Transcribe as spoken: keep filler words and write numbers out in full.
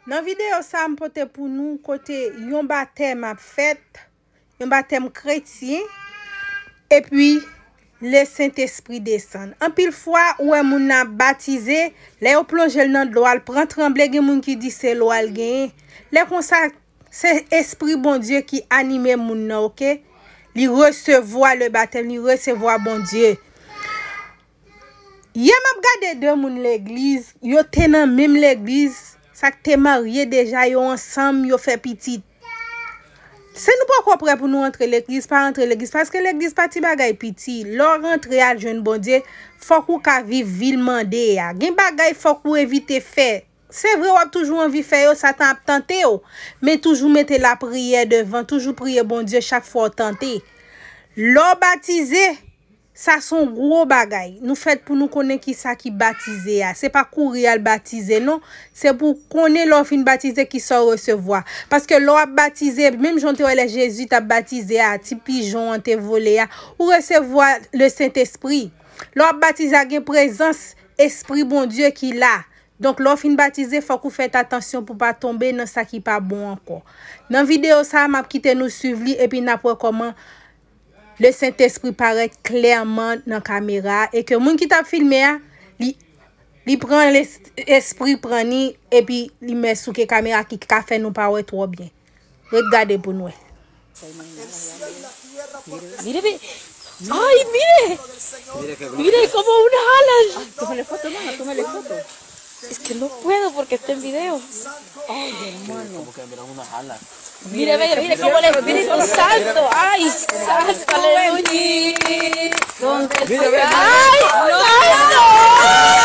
Nan videyo sa a, m pote pou nou kote yon batèm ap fèt, yon batèm kretyen, epi Lesentespri desann. Anpil fwa, ou wè moun nan ap batize, lè yo plonje l nan dlo a, l pran tranble, gen moun ki di se lwa l genyen. Lè konsa, se Espri Bondye ki anime moun nan, oke? Li resevwa le batèm, li resevwa Bondye. Yè m ap gade de moun legliz, yo te nan menm legliz, sa k te marye deja, yo ansanm, yo fè pitit. Si nou poko prè pou nou antre legliz, pa antre legliz, paske legliz pa ti bagay piti. Lè w rantre al jwenn Bondye, fòk ou ka viv vi l mande a. Gen bagay fòk ou evite fè. Se vre, w ap toujou anvi fè yo, Satan ap tante w. Men toujou mete lapriyè devan, toujou priye Bondye chak fwa w tante. Lè w batize, sa se yon gwo bagay. Nou fèt pou nou konnen ki sa ki batize a. Se pa kouri al batize, non. Se pou w konnen lè w fin batize ki sa w resevwa. Paske lè w ap batize, menm jan w te wè lè Jezi t ap batize a, ti pijon an te vole a, ou resevwa Lesentespri. Lè w ap batize a, gen prezans Espri Bondye ki la. Donk, lè w fin batize, fòk ou fè atansyon pou w pa tonbe nan sa ki pa bon ankò. Nan videyo sa a, m ap kite nou swiv li epi n ap wè kòman Lesentespri parèt klèman nan kamera a e ke moun ki t ap filme a, li, li pran les-, espri pran ni epi li mèt souke kamera ki ka fè nou pa wè twò byen. Ret gade pou n wè. Mire, mire. Ay, mire. Mire como una jala. Tómale foto, mano, tómale foto. Es que no puedo porque está en video. Ay, hermano. Mire, mire, mire cómo el Espíritu Santo. Ay, santo, aleluya. Ay, ay, no.